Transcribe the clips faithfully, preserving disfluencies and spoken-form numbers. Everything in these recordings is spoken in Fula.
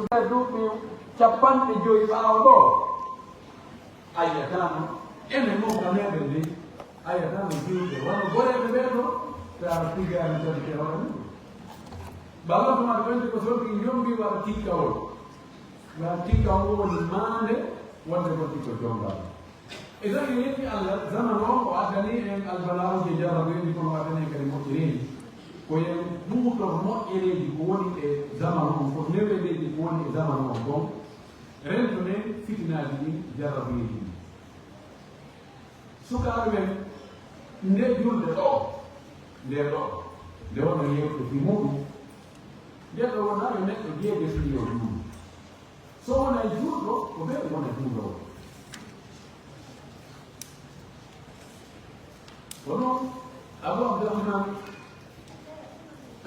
Duuɓi capanɗe joyi ɓaawo ɗo, a yiyataano enen ɗum ka meɗen ndey, a yiyataano juulɓe wano goreeɓe ɓee ɗo, ɓe ara tigaani kadi ɓe waɗa ɗum. Balla tuma ɓe wonde ko sotti yombi waɗa tikkawol. Waɗa tikkawol woni maande wonde ko tikko jongal. E so en yetti Allah, zamanu on o addani en albalaaji e jarrabeeji, kono o addani en kadi moƴƴereeji. Ko en huutor moƴƴereeji ko woni e zamanu on, ko newereeji ko woni e zamanu on kon, rentonen fitinaaji ɗin, jarrabeeji ɗin. Sukaaɓe ɓen, nde julde ɗo, nde ɗo, nde wona yewte fi muɗum, nde ɗo wona yo neɗɗo jeeje fi yo juulu. So wonay juulɗo, ko ɓe wona juuloowo. Ko noon, Abu Abdurrahman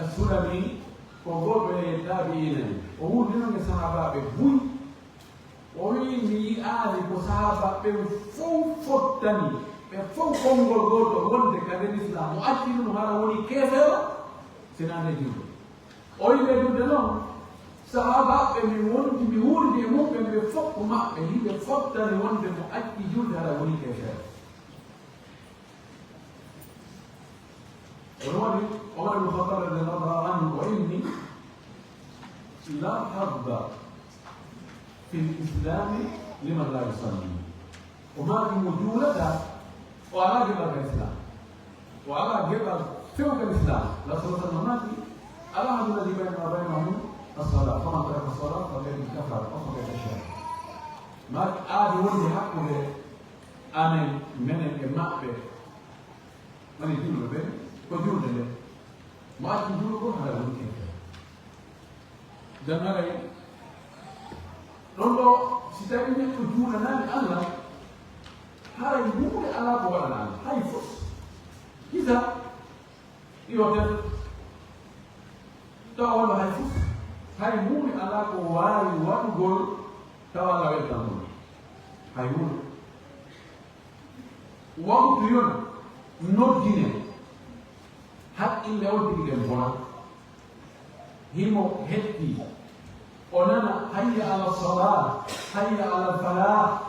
As-Sulami ko gooto e taabi'iina en. O wuurdino e sahaabaaɓe buy. O wi'i, mi yi'aali ko sahaabaaɓe ɓen fow fottani, ɓe fow konngol gootol wonde ka nder Islaam. Mo acci ɗum hara woni keefeero, sinaa nde juulɗo. O yiɓe julde noon, sahaabaaɓe mi wondi, mi wuurdi e muɓɓen ɓe fof ko maɓɓe, hiɓe fottani wonde mo acci julde hara woni keefeero. Ɗum waɗi Omar ibn Khattab radiyallahu ta'ala anhu o inni, la hazza fil islami liman la yusalli. O maaki mo juulata, o alaa geɓal ka Islaam. O alaa geɓal few ka Islaam. Rasul sallallahu alaihi wasallam maaki, "Al ahdu alladhi baynana wa baynahum as-salah, faman taraka as-salah faqad kafara aw faqad ashrak." Maaki aadi wonde hakkunde amen, menen e maɓɓe, woni julɓe ɓen, ko julde nde. Mo acci juulugol hara woni keefeero. Nden haray, ɗon ɗo, si tawi neɗɗo juulanaani Allah, haray huunde alaa ko waɗana Allah, hay fus. Kisa, ɗi o ten, tawa wano hay fus, hay huunde alaa ko waawi waɗugol, tawa Allah weltan ɗum. Hay huunde. Waktu yon noddine, haqqille on tigi ɗen bona. Himo hetti, o nana, "Hayya ala salah, hayya ala falah."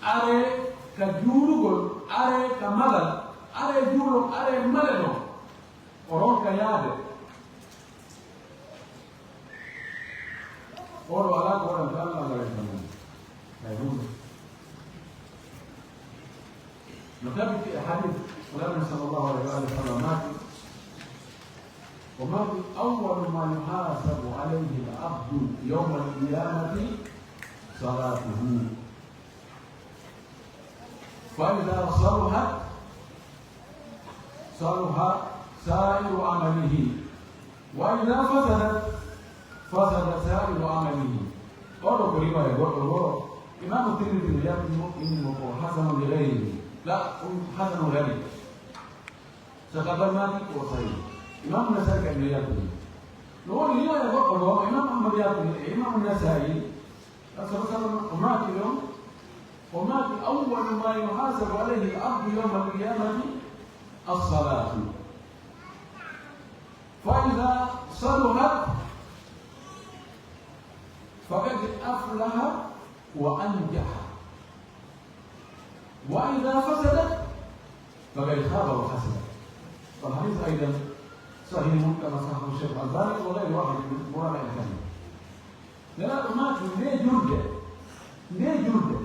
Are ka juulugol, are ka malal, are juulon, are maleɗon. O ronka yaade. Oɗo alaa ko waɗanta Allah, Allah weltan mo. Hay huunde. No tabiti e hadis, Nulaaɗo sallallahu alaihi wa sallam maaki, o maaki, "Awwalu ma yuhasabu alayhi al-abdu yawma al-qiyamati salatuhu." فإذا صلحت صلح سائر عمله وإذا فسدت فسد سائر عمله. Oɗo ko riwaya goɗɗo goo. Imaamu Tirmidi no yaltini mo, inni mo ko hasanun li ghayrihi. La, ɗum hasanun gharib. Saka ban maaki ko sahih. Imaamu Nasaa'i kadi no yaltini. No woni riwaya goɗɗo goo, Imaamu Ahmad yaltini e Imaamu Nasaa'i. Rasul sallallahu alaihi wasallam o maaki ɗon, o maaki, "Awwalu ma yuhasabu alayhi al-abdu yawma al-qiyamati as-salatu. Fa idha saluhat, faqad aflaha wa anjaha. Wa idha fasadat, faqad khaba wa khasira." Wal hadith aidan sahihun kama sahahahu Sheikh Al-Albani wa ghayru wahid min ulama al-hadith. Nelaaɗo maaki, nde julde, nde julde,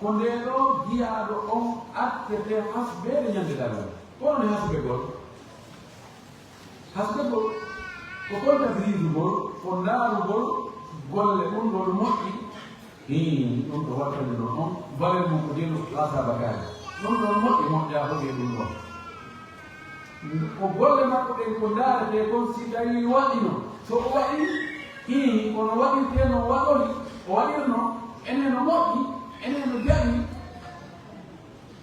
ko nde ɗo jiyaaɗo on artetee hasbeede ñande darngal. Kono nde hasbegol, hasbegol ko konta biriidugol, ko ndaarugol golle, ɗum ɗo no moƴƴi, hii, ɗum ɗo wattani ɗon on, valeur mum ko jeelu laasa bakaari. Ɗum ɗon moƴƴi, moƴƴaa ko e ɗum ɗon. Ko golle makko ɗen ko ndaaretee kon, si tawii waɗino. So o waɗii, hii, kono waɗirtee no waɗori, o waɗirno, enen no moƴƴi, enen no jaɓi.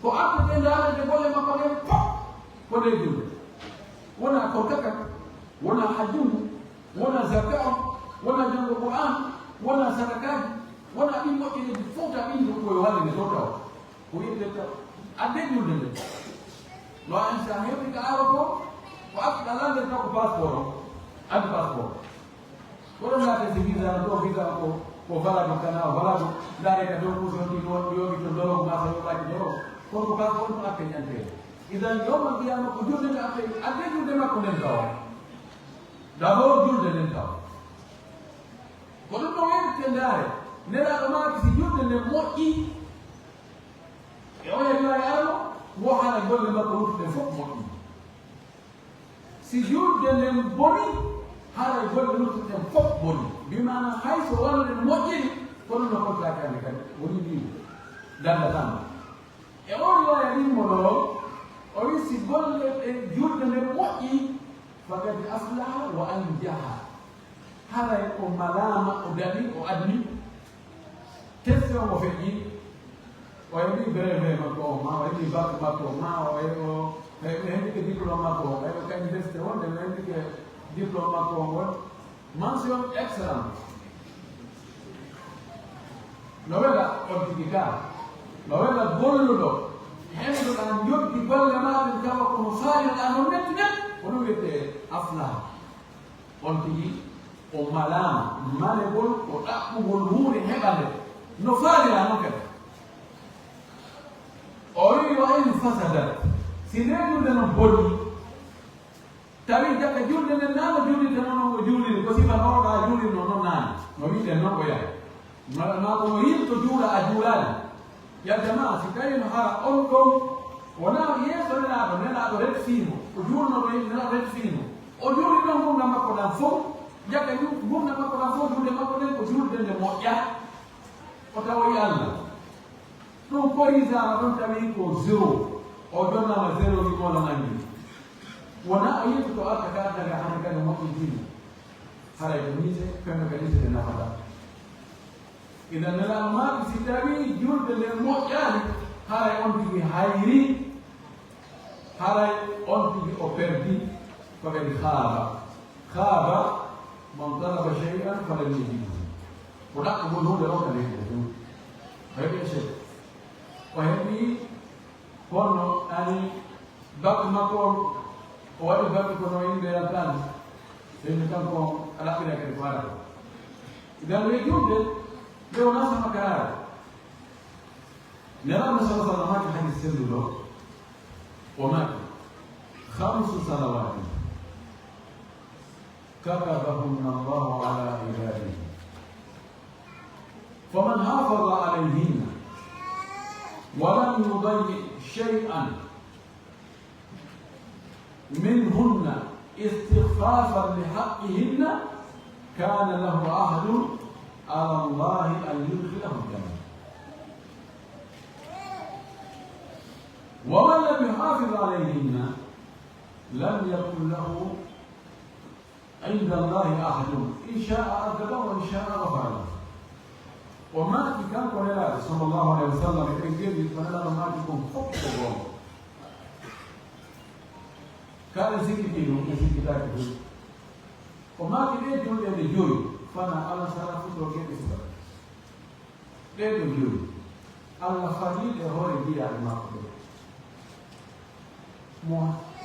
Ko artetee ndaarete golle makko ɗen fof, ko nde julde. Wonaa korka kan, wonaa hajju ngu, wonaa zakka on, wonaa janngo Qur'aan, wonaa sadakaaji, wonaa ɗin moƴƴereeji fof, ta ɗin ko e walle nde fof tawa. Ko wiyetee taw adde julde nde. No a insa heɓi ka aeroport, ko artuɗa lande taw ko passeport on. Addi passeport. Tan ko fika ko, ko valable kana, o valable. Ndaare ka dow kuusi on ɗi yo-, yoɓi to dorogo ma, so yoɓaaki dorogo. Kono ko kanko on ko atte ñanteede. Idan yawmal qiyama ko julde nde atte, adde julde makko nden tawa. D'abord julde nden tawa. Ko ɗum ɗo wiyete ndaare. Nelaaɗo maaki si julde nden moƴƴi, e oya riwaya arano, wo haala golle makko luttuɗe fof moƴƴi. Si julde nden boni, haray golle luttuɗe ɗen fof boni. Bi maana hay so wonde no moƴƴiri, kono no fotaaki hannde kadi, woni wiide, danndataa mo. E o riwaya ɗimmo ɗo, o wi si golle ɗe julde nden moƴƴi, faqad aflaha wa anjaha. Haray o malaama, o daɗi, o admi. Testi on o feƴƴi, o heɓi brevet makko on, ma o heɓi bac makko on, ma o heɓi, o heɓi, heɓike diplôme makko on, o heɓi kañ testi wonde o heɓike diplôme makko on won mention excellente. No wela on tigi ka, no wela golluɗo, henduɗa njoddi golle ma ɗen tawa kono faaliɗa no metti metti, ko ɗum wiyetee aflaha. On tigi o malaama, manegol ko ɗaɓɓugol huunde heɓande no faalira non kadi. O wi wa in fasadat, si ndee julde non boni, tawi jaka julde nden naano juulirte non o juuliri, ko sifa nooɗa juulirno non naane, no wiɗen non o yaha. Ma, ma kono yimɓe juula a juulaani. Yalta ma, si tawi no hara on ɗon, wonaa yeeso Nelaaɗo, Nelaaɗo refsii mo. O juulno ɗo yimɓe, Nelaaɗo refsii mo. O juuli ɗon ngurndan makko ɗan fof, jaka ju-, ngurndan makko ɗan fof, julde makko ɗen ko julde nde moƴƴa. O tawoyi Allah. Ɗum korisaama ɗon tawi ko zéro. O jonnaama zéro wi mola nangi. Wonaa o yettoto arta ka arta ka hande kadi moƴƴi diina. Haray ko niise, kamɓe ka niise ɓe nafata. Idan Nelaaɗo maaki, si tawii julde nden moƴƴaani, haray on tigi hayri, haray on tigi o perdi, faqad khaaba. Khaaba man talaba shay'an falam yajidhu. Ko ɗaɓɓugol huunde ronka nde ɗum. O heɓi échec. O heɓi Kono ani bac makko on, o waɗi bac kono yimɓe yaltaani. Ɓen kanko on a ɗaɓɓira kadi ko ara ko. Idan ɓe julde, ɓe wona sama karaare. Nelaaɗo sallallahu alaihi wasallam maaki hadis selluɗo, o maaki, "Khamsu salawati katabahunna Allahu ala ibadihi. Faman hafaza alayhinna wa lam yudayyi shay'an minhunna istikhfafan li haqqihinna kana lahu ahdun ala Allahi an yudkhilahu al-jannah. Wa man lam yuhafiz alayhinna lam yakun lahu inda Allahi ahdun, in sha'a adhaba wa in sha'a ghafara lahu." O maaki kanko Nelaaɗo sallallahu alaihi wasallam, eɗen ngendi ko Nelaaɗo maaki kon fof ko goonga. Kala sikkiti ɗum, ɓe sikkitaaki ɗum. O maaki ɗee julɗe ɗe joyi, fana alasara fuɗɗo geɗe suka. Ɗee ɗoo joyi, Allah farlii ɗe hoore jiyaaɓe makko ɓe. Mo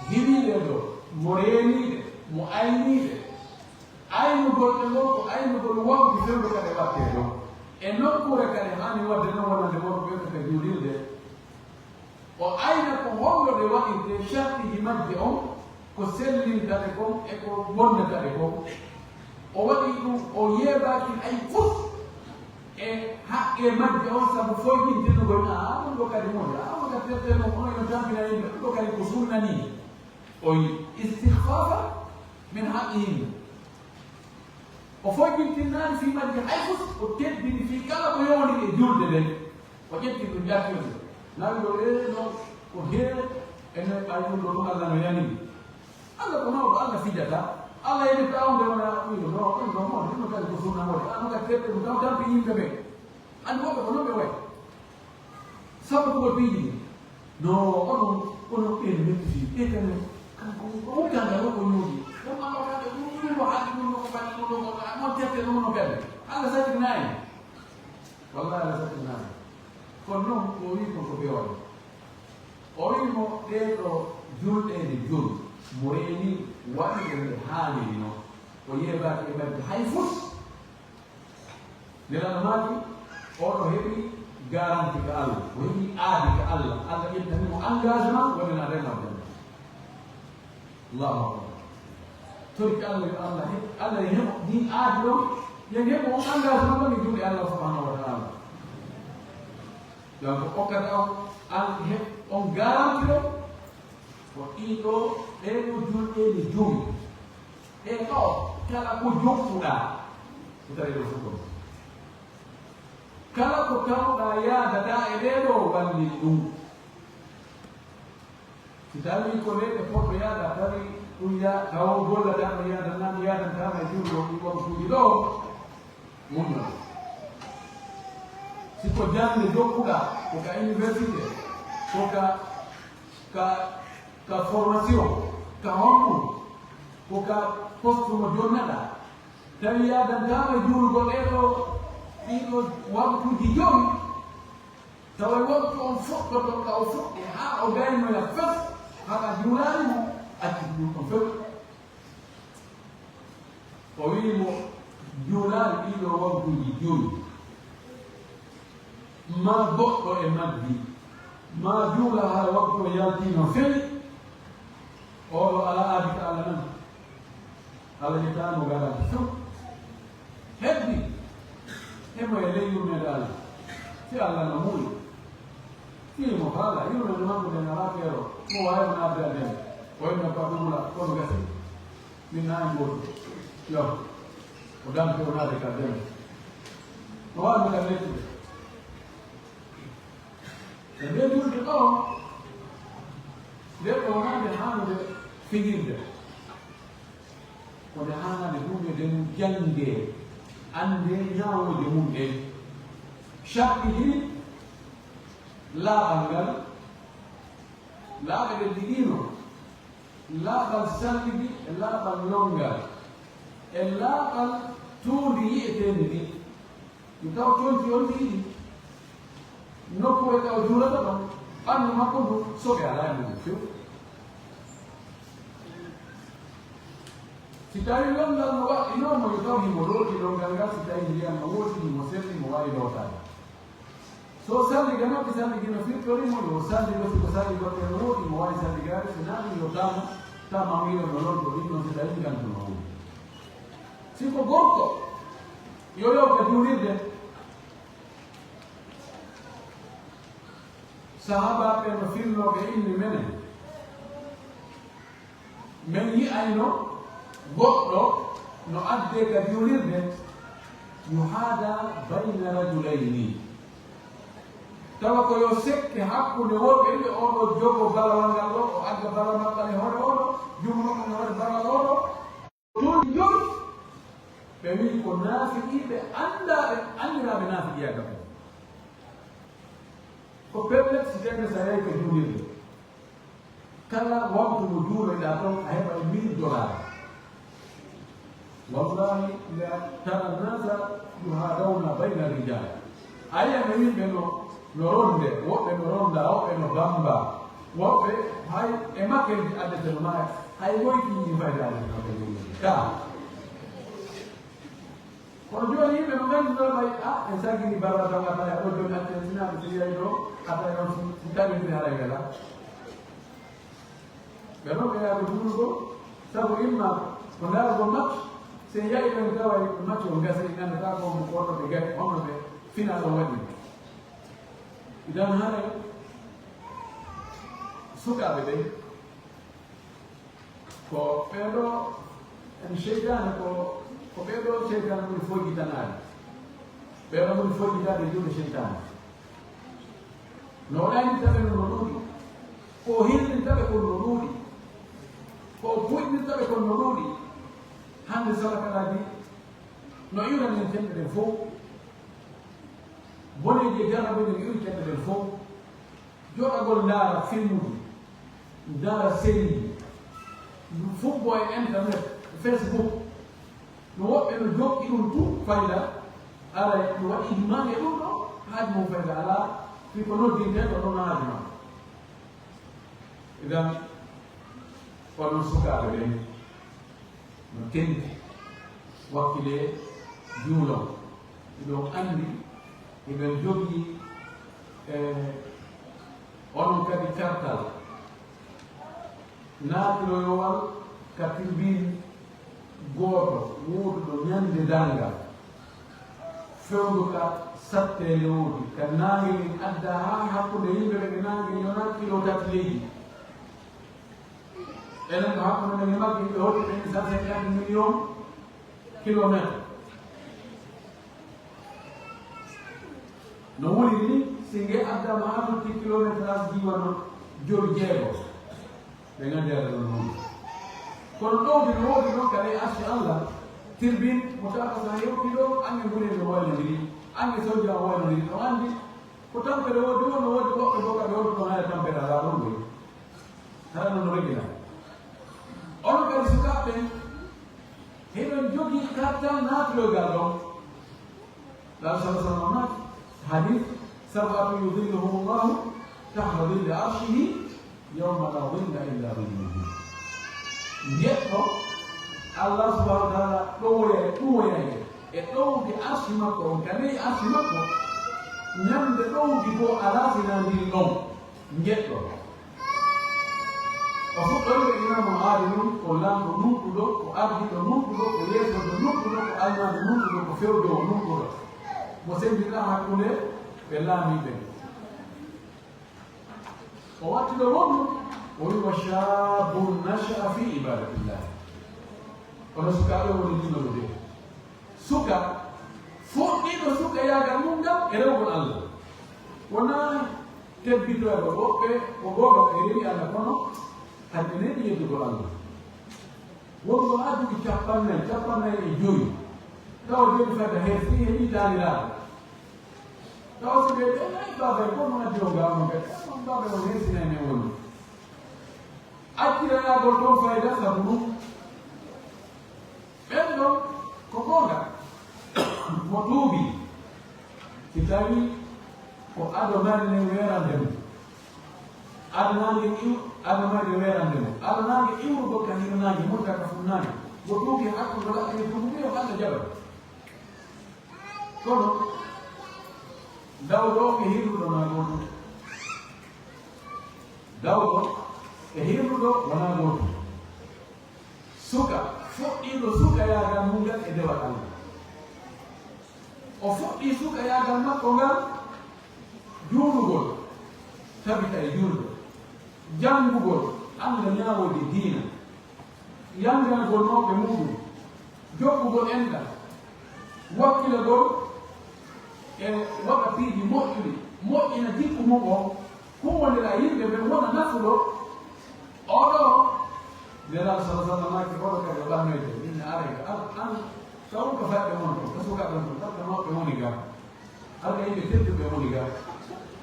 hiwii ɗe ɗoo, mo reenii ɗe, mo aynii ɗe. Aynugol ɗe ngol ko aynugol wonde fewndo ka ɗe waɗtee ɗoo. E nokkuure ka ɗe haani waɗde non wonande wonɓe ɓe ka juulirde. O ayna ko honno ɗe waɗirtee, shartiiji majje on, ko sellinta ɗe kon e ko bonnata ɗe kon. O waɗi ɗum, o yeebaaki hay fus e haqqe majje on, sabu foyɗintinugol, "A, ɗum ɗo kadi mo, a, mo ka terte mo, kono yo tampina yimɓe, ɗum ɗo kadi ko sunna ni." O yi istikhfafa min haqqihim. O foyɗintinnaani fii majje hay fus, o teddini fii kala ko yowondiri e julde nden. O ƴetti ɗum jartirde. Nawi ɗo, "Ee, no, ko hee, ene ɓay ɗum ɗo ɗum Allah no yani." Allah ko mawɗo, Allah fijata. Allah yeɗi tawnde wona ɗum ɗo, ɗum ɗo mo, ɗum ɗo kadi ko sunna mo. An kadi tedde ɗum taw tampi yimɓe ɓe. An woɓɓe ko non ɓe wayi. Sabu ko piiji ɗi. No, onon, onon ɓeen mettitii. E kane, kanko, ko woni kanga ɗo ko ñooɗi. Ɗum Allah kadi, ɗum, ɗum ko haali ɗum ɗo ko baɗi ɗum ɗo ko, a non tedde ɗum no kadi. Allah saɗi nayi. Wallahi, Allah saɗi nayi. Kono noon, o wii kon ko bewal. O wii mo, "Ɗee ɗoo julɗe ɗe joyi, mo reeni waɗi ɗe nde haaniri noon. O yeebaaki e majje hay fus." Nelaaɗo maaki, oɗo heɓi garanti ka Allah, o heɓi aadi ka Allah. Allah ƴettani mo engagement, wonana renal janna. Allahu akbar. Torki Allah yo Allah heɓ, Allah yo heɓo ɗin aadi ɗon, yo heɓo on engagement ɗon e juuɗe Allah subhanahu wa ta'ala. Donc, okkata on, an heɓ on garanti ɗon, ko ɗiɗo, ɓee ɗo julɓe ni jumi. E ɗo, kala ko jokkuɗaa, ko tawi ɗo fof ɗon. Kala ko tawɗaa yaadataa e ɓee ɗo, wallin ɗum. Si tawii ko leyɗe poɗɗo yaada, tawi ɗum ya-, taw gollata no yaada, nan yaadantaama e juuɗe o ɗi waktuuji ɗo, muñño. Si ko jannde jokkuɗaa, ko ka université, ko ka, ka, ka formation, ka honɗum, ko ka poste mo jonnaɗaa, tawi yaadantaama e juulugol ɗee ɗo, ɗii ɗo waktuuji jowi, tawa e waktu on fuɗɗoto ka o fuɗɗi haa o gaynoya fes, haɗa juulaali mo, acci ɗum on few. O wi'i mo, juulaali ɗii ɗo waktuuji jowi, maa goɗɗo e majji, maa juula haa waktu o yaltiino fewi, oɗo alaa aadi ka Allah nan. Allah ƴettaani mo garanti few. Heddi, himo e ley yurmeende Allah. Si Allah no muuyi, fii mo faala, yurmeende makko nden alaa feero, mo waawi mo naatde aljanna. O inna ko a ɗumula, kono gasi. Min na en gooto. Yo, o dampe o naade ka aljanna. No waawi mo kan lettude. E nder julde ɗo, nden ɗo wonande haanude fijirde. Ko nde haanande ɗum e nden jannge, annde ñaawooje mum ɗen. Sarɗi ɗi, laaɓal ngal, laaɓe ɗe ɗiɗiino, laaɓal salligi e laaɓal lonngal, e laaɓal tuundi yi'eteendi ndi. Mi taw conci on ɗiɗi. Nokkuure ka o juulata ɗon, ɓanndu makko ndu, soɓe alaa e mum few. Si tawii lonngal no waɗɗinoo mo, yo taw himo looti lonngal ngal, si tawii ndiyam no wooti, himo selli, mo waawi lootaade. So salliga makko, salliga no firtori mo, yo salligo, si ko salli goɗɗo no woodi, mo waawi salligaade, si naa ɗum yo tama, tama wiiro no lorto ɗin ɗon, si tawii ngantu no woodi. Si ko gorko, yo yaw ka juulirde. Sahaabaaɓe no firnoo ɓe inni menen. Men yi'ayno goɗɗo no addee ka juulirde, yuhaada bayna rajulayni. Tawa ko yo sekke hakkunde worɓe ɗiɗo, oo ɗoo jogo balawal ngal ɗoo, o adda balawal makko e hoore oo ɗoo, junngo makko no hoore balawal oo ɗoo. Tun joy, ɓe wi'i ko naafiqiiɓe anndaaɓe, anndiraaɓe naafiqiyaagal. Ko pellet, si tawii sa yahi ka juulirde, kala waktu mo juuloyɗaa ton, a heɓay mille dollars. Wallahi, la tara nasa yuhadawna bayna rijal. A yi'ay no yimɓe no, no ronde, woɓɓe no ronda, woɓɓe no bamba, woɓɓe hay e makelji addete no maaya, hay moy ki yiɗi faydaade no ɓe yimɓe. Ka. Kono jooni yimɓe no nganndi no ɓay, a, en saggini barra tan, a tawi aɗo jooni accen sinaaɓe si yahi ɗo, a tawi on si, si taƴondiri haray wela. Ɓe noon ɓe yaha ko juulugol, sabu imma ko ndaarugol match, si en yahi ɗon tawa match o gasi, en anndataa ko mo koɗo ɓe gay, honno ɓe final o waɗi. Idan haray sukaaɓe ɓen, ko ɓee ɗoo, en seytaane ko, ko ɓee ɗoo seytaane woni fojjitanaade. Ɓee ɗoo woni fojjitaade e juuɗe seytaane. No o ɗaynirta ɓe no, no ɗuuɗi, ko o hirnirta ɓe kon no ɗuuɗi, ko o puƴnirta ɓe kon no ɗuuɗi. Hannde sarakalaaji no iwrani en cemɗe ɗen fow. Boneeji e jarrabeeji no iwri cemɗe ɗen fow. Joɗagol ndaara filmuji, ndaara sériiji, fubbo e internet, Facebook. No woɓɓe no jokki ɗum tun fayda, aray no waɗi himande ɗum ɗo, haaju mum fayda alaa, fii ko noddintee ko ɗon haaju ma. Idan, onon sukaaɓe ɓen, no tendi, wakkilee juulon. Hiɗon anndi, hiɗon jogii, e, onon kadi kartal naatiloyowal ka tirbin gooto wooduɗo ñande darngal, fewndu ka satteende woodi, ka naange ngen adda haa hakkunde yimɓe ɓe, ɓe naange ngen yona kilo tati leydi. Enen ko hakkunde men e maɓɓe, ɓe hooti ɓe cent cinquante millions kilomètres. No wuliri ni, si nge addama haa lutti kilometraaji ɗi wano jowi jeego, ɓe nganndiyataa ɗum woni. Kono ɗowdi no woodi ɗon ka ley arsi Allah, tirbin mo tawa ko so a yewti ɗo, annge ngure nde waylondiri, annge sojja o waylondiri, ɗo anndi ko tampere woodi, wono woodi woɓɓe goo ka ɓe wonduɗo haya tampere alaa ɗon ɗoy. Hara no no regina. Onon kadi sukaaɓe ɓen, hiɗon jogii kartal naatloygal ɗon. Laal sala sallam maaki, hadis, "Sab'atun yudhilluhumullahu tahta dhilli arshihi yawma la dhilla illa dhilluhu." Njeɗɗo, Allah subhanahu wa ta'ala ɗowoyay, ɗuwoyay e ɗowdi arshi makko on, ka ley arshi makko, ñande ɗowdi goo alaa si naa ndin ɗon. Njeɗɗo. O fuɗɗori e imaamu aadilun, ko laamɗo nunɗuɗo, ko ardiiɗo nunɗuɗo, ko yeesoojo nunɗuɗo, ko almaami nunɗuɗo, ko fewjoowo nunɗuɗo. Mo senndiraa hakkunde ɓe laamiiɓe. O watti ɗo wonno, o wi, "Wa shaabun nasha'a fi ibaadatillah." Kono sukaaɓe woni ɗino ɗo de. Suka, fuɗɗiiɗo sukayaagal mum ngal e rewgol Allah. Wonaa tebbitoyagol woɓɓe, ko gooto e rewi Allah, kono hay ɓe neɗi yeddugol Allah. Wonɗo haa duuɓi cappannayi, cappannayi e jowi. Tawa jooni fadde hay si heɓi daaliraaɗo. Tawa si ɓe ɓe nayi baabay, kono addi o ngam on kadi, on baabay on heesinay men woni. Accirayagol toon fayda sabu ɗum. Ɓen ɗon ko goonga. Mo tuubi, si tawi ko ado mari ne weerande mo. Ado naange iw-, ado mari weerande mo. Ado naange iwrugol ka hirnaange, mutta ka funnaange. Mo tuubi hakkunde laɓɓe e tuubi, yo Allah jaɓa. Kono, dawɗo e hirnuɗo na gooto. Dawɗo e hirnuɗo wonaa gooto. Suka, fuɗɗiiɗo sukayaagal mum ngal e dewal Allah. O fuɗɗii sukayaagal makko ngal juulugol, tabita e juulde, janngugol, annda ñaawoodi diina, yanngangol mawɓe muuɗum, jokkugol enɗam, wakkilagol e waɗa piiji moƴƴuɗi, moƴƴina jikku mum on, huuwondira yimɓe ɓen, wona nafuɗo. Oɗo, Nelaaɗo sallallaahu alayhi wa sallam maaki, oɗo kadi o ɓannoyte, min mi aray ka, an, an, taw ko fayɓe mon ton, ka sukaaɓe mon ton, taw ko mawɓe woni ga. Hara yimɓe tedduɓe woni ga.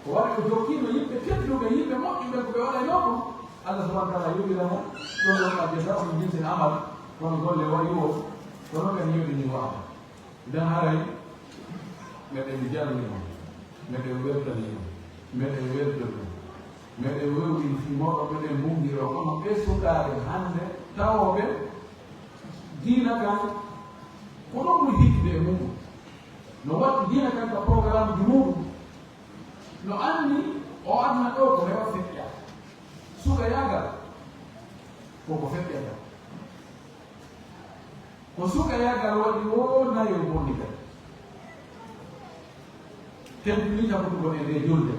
Ko waɗi o jokkiima yimɓe tedduɓe, yimɓe moƴƴuɓe ko ɓe waɗaynoo ɗum. Allah subhanahu wa ta'ala yoɓira mo, ɗum ɗon ka jazaa'u min jinsil amal, kono golle waɗi o, kono kadi yoɓini mo Allah. Idan haray, meɗen jarni on, meɗen weltani on, meɗen weltani on, meɗen wewɗin fii mooɗon, meɗen mbumndiro, kono ɓee sukaaɓe hannde tawooɓe diina kan, ko ɗum ɓuri hittude e muɗum. No watti diina kan ka programmeji muɗum. No anndi o aduna ɗo ko rewa feƴƴa. Sukayaagal ko ko feƴƴata. Ko sukayaagal waɗi o nayo bonnigal. Tentini tabutugol e nde julde.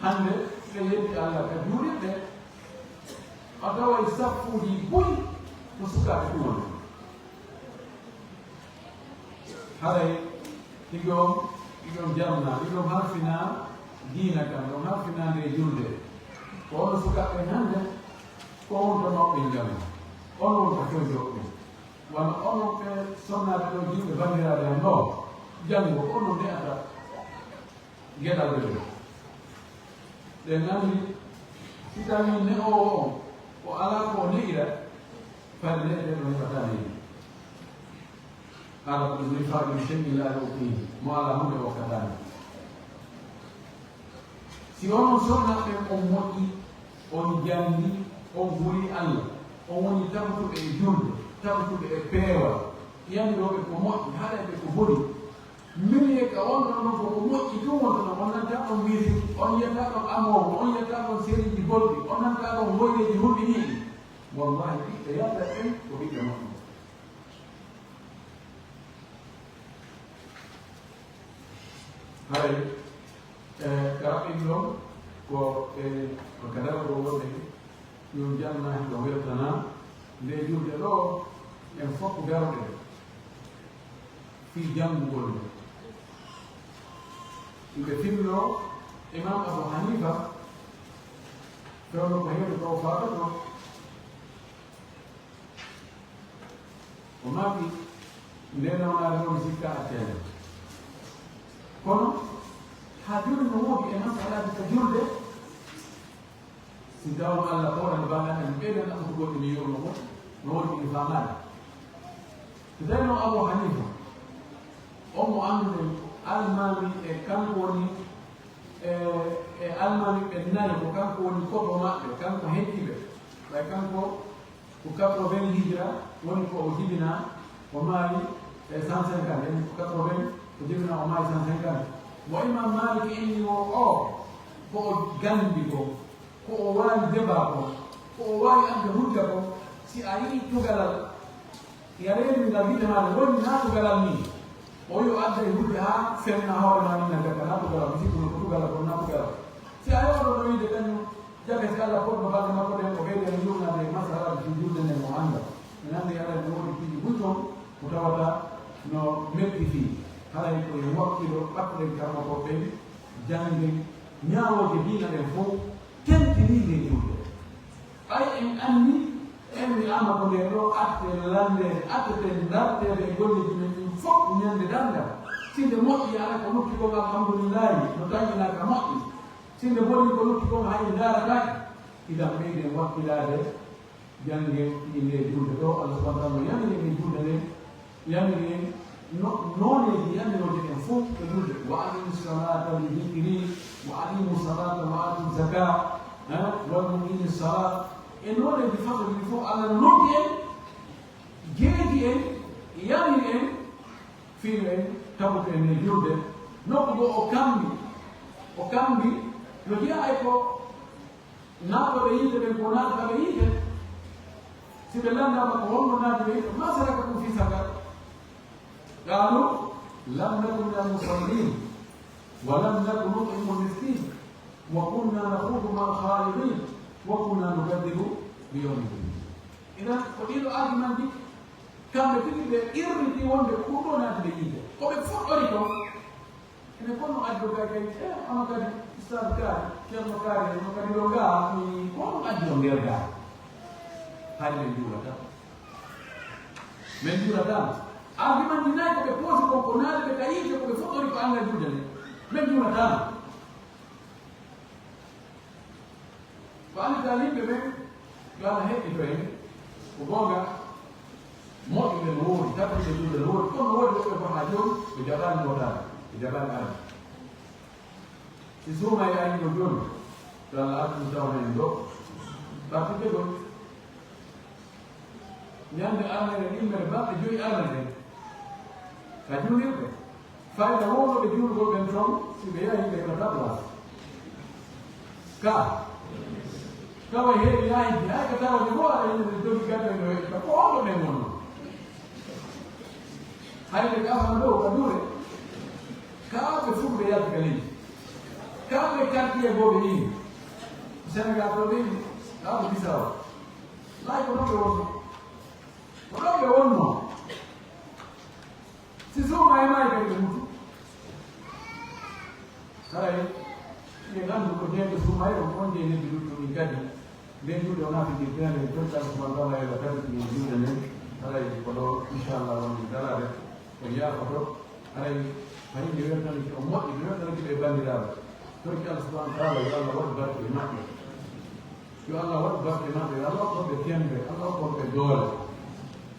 Hannde ɓe yetti Allah ka juulirde. A taway saffuuji buy ko sukaaɓe ɗum woni. Haray, ɗiɗon, ɗiɗon jarna, ɗiɗon harfina diina kan, ɗon harfina nde julde. Ko ono sukaaɓe hannde, ko on to mawɓe njamma. On won ko fewjooɓe. Wano onon ɓe sonnaaɓe ɗo, jiwɓe banndiraaɓe am ɗo, janngo onon ne'ata geɗal ɓe ɗo. Ɓe nganndi, si tawii ne'oowo on, o alaa ko o ne'ira, fayde ne'e ɓe ɗo heɓataa ne'e. Qala, "Qul min fa'li shay'in la yu'tini." Mo alaa huunde okkataa mo. Si onon sonnaaɓe ɓen on moƴƴi, on janndi, on huli Allah, on woni tabutuɓe e julde, tabutuɓe e peewal, yanndooɓe ko moƴƴi, haɗayɓe ko boni, Min e ka on ɗon ɗon ko ko moƴƴi tun wontono, on nanta ɗon musique, on yetta ɗon amoowo, on yetta ɗon sériiji bonɗi, on nanta ɗon woyreeji hulɓiniiɗi. Wallahi, ɓiɓɓe yalla ɓen ko ɓiɓɓe moƴƴi. Haray, e, ka raɓɓiɗi ɗon, ko, e, ko ka daro ɗo wonde, yo janna, yo weltana, nde julde ɗo, en fof daroɗen fii janngugol nde. Nde finno Imam Abu Hanifa, fewndo ko heewde ko o faatoto, o maaki, nde nawnaare woni sikka accende. Kono, haa jooni no woodi e masalaaji ka julde, si tawno Allah tooɗani banngal en, ɓeyden ɗaɓɓutugol ɗi mi yuurno ko, no woodi ɗi faamaade. So tawi noon Abu Hanifa, on mo annduɗen, almaami e kanko woni, e, e almaami ɓe nayo, ko kanko woni koto maɓɓe, kanko hecci ɓe. Ɓay kanko ko quatre-vingts hijra woni ko o jibinaa, o maayi e cent cinquante, en ko quatre-vingts o jibinaa, o maayi cent cinquante. Mo Imam Malik inni o, o ko o ganndi ko, ko o waawi deba ko, ko o waawi adda hujja ko, si a yii tugalal, ya reeni ngal gite maa woni naa tugalal nii. O yo adda e hujja haa fenna hoore maa ni na jagga naa tugalal, mi sikku no ko tugalal ko naa tugalal. Si a yooɗo no wiide kañum, jaga si Allah fotno balɗe makko ɗen, o ɓeydi en yurnaade e masalaaji fii julde nden o annda. Mi nandi aɗa no woodi piiji buy toon, ko tawata no metti fii. Haray ko en wakkilo ɓattuɗen kamma ko ɓen, janngen ñaawooje diina ɗen fof, tentinii nde julde. Ɓay en anndi, en wi'aama ko ndee ɗoo atte lanndeede, atteten darteede e golleeji men ɗin fof ñande darngal. Si nde moƴƴi, ara ko lutti kon, alhamdulillahi, no taƴinaa ka moƴƴi. Si nde bonni, ko lutti kon, hay ndaarataake. Idan, ɓeyden wakkilaade, janngen fii nde julde ɗoo. Allah subhanahu wa ta'ala no yamiri en e julde nden, yamiri en no, nooneeji yamirooje ɗen fof e julde. Wa aqimu salata li dhikri, wa aqimu salata wa atu zaka, eh, wal muqimi salat. E nooneeji façon ɗi fof, Allah no noddi en, jeeji en, yamiri en, fii no en tabuto en e julde. Nokku goo o kambi, o kambi, no jeyaa e ko naatooɓe yiite ɓen ko naatooɓe yiite, si ɓe lanndaama ko honno naati ɓe yiite, ma salakakum fi sakar? Qaalu, lam naku minal musalliin, wa lam naku nut'imu lmiskin, wa kunna nakhuudu ma'al khaaidiin, wa kunna nukaddibu bi yawmiddin. Idan, ko ɗii ɗoo argument ɗi, kamɓe tigi ɓe irriti wonde ko ɗum ɗoo naati ɓe yiite. Ko ɓe fuɗɗori kon, ene kono addo gay gay, eh, ama kadi, Ustaad Kaari, Ceerno Kaari, no kadi ɗo gaa, mi kono addi o nder gaa. Hari ɓe njuurata. Min njuurata. Argument ɗi nayi ko ɓe poosi kon, ko naati ɓe ka yiite, ko ɓe fuɗɗori ko anngal julde nde. Min njuurata. Ko anndi tan yimɓe ɓen, yo Allah heɓɓito en, ko goonga, moƴƴuɓe no woodi, tappitiiɓe julde no woodi, kono no woodi woɓɓe ko haa jooni ɓe jaɓaani nootaade, ɓe jaɓaani arde. Si suuma e ari ɗo jooni, yo Allah artu ɗum tawna en ɗo, ɓartitde ɗo. Ñande armere ɗimmere balɗe joyi armere ɗen, ka juulirɗe, fayda wowloɓe juulgol ɓen toon, si ɓe yahi ɓe heɓata place. Ka, tawa heewi yahi, hay ka tawa ni woo aɗa yimɓe jogi gadde no heɓta, ko honɗo ɓen wonno? Hay ɓe kafana ɗo ka duure, ka ɓe fuɗuɓe yalti ka leydi, ka ɓe quartier goo ɓe ini, Sénégal ɗo ɓe ini, ka ɓe Bisawo. Laay ko ɗon ɓe wonno. Ko ɗon ɓe wonno. Si suuma e maayi kadi ɓe mutu. Haray, ɓe nganndu ko jeeyde suuma e on, on jeyi lebbi luttuɗi kadi. Nden julde o naati nder teende, en torta Allah subhanahu wa ta'ala yo Allah tabbitine julde nden. Haray ko ɗo, inchallah, woni daraade. Ko yaafoto, haray hay nde weltanake on moƴƴi, nde weltanake ɓe banndiraaɓe. Torki Allah subhanahu wa ta'ala, yo Allah waɗu barke e maɓɓe. Yo Allah waɗu barke e maɓɓe, yo Allah hokku ɓe kembe, Allah hokku ɓe doole.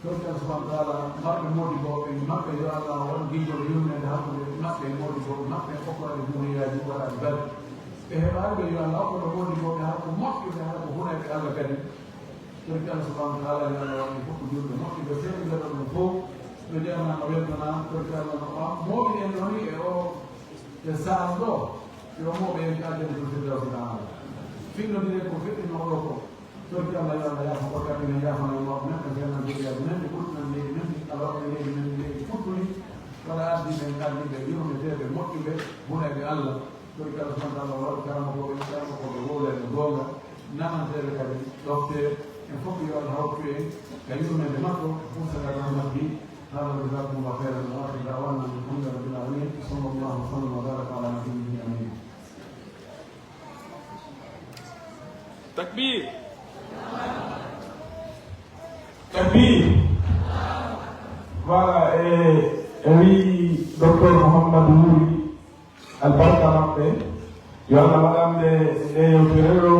Torki Allah subhanahu wa ta'ala, marɓe moodibbo ɓe maɓɓe, yo Allah waɗu giggol yurmeende hakkunde maɓɓe e moodibbo ɓe maɓɓe, hokku ɓe duniyaaji waɗaaɗi barke. Ɓe heɓaali ɓe, yo Allah hokku ɓe moodibbo ɓe hala ko moƴƴude, hala ko hunayɓe Allah kadi. Torki Allah subhanahu wa ta'ala, yo Allah waɗu fof ko julɓe moƴƴuɓe, seeɗuɓe ɗo ɗum fof. Jama o weltana torki Allah no o mooɓi en ɗoni e o e saara ɗo yo mooɓe en ka jannatul firdawsi taala. Finnodire ko feɗɗino ɗo ko torki Allah yo Allah yaafo ko kaɓɓi men yaafana e mawɓe men ɓe fennan jogiyaji men ɓe ɓurtinan leydi men Allah waɗa leydi men leydi futtuli waɗa ardi men ardiɓe yurmeteɓe moƴƴuɓe bunayɓe Allah. Kadi kala so wonta Allah waɗi karamokooɓe karamokooɓe wowlere no goonga namanteeɓe kadi ɗofte en fof yo Allah hawtu en ka yurmeende makko. Moussa Rahmat bi hada jazakumullah khairan wa akhir da'wana alhamdulillahi rabbil alamin. Sallallahu wa sallam wa baraka ala nabiyyihi amin. Takbir. Takbir. Voilà, e e wi docteur Mouhamadou Wuri albarka maɓɓe yo Allah waɗande nde yewtere ɗo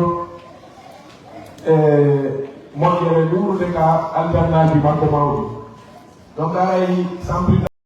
e moƴƴere ɗuuɗude ka aljannaji makko mawɗi. Donc aray sampri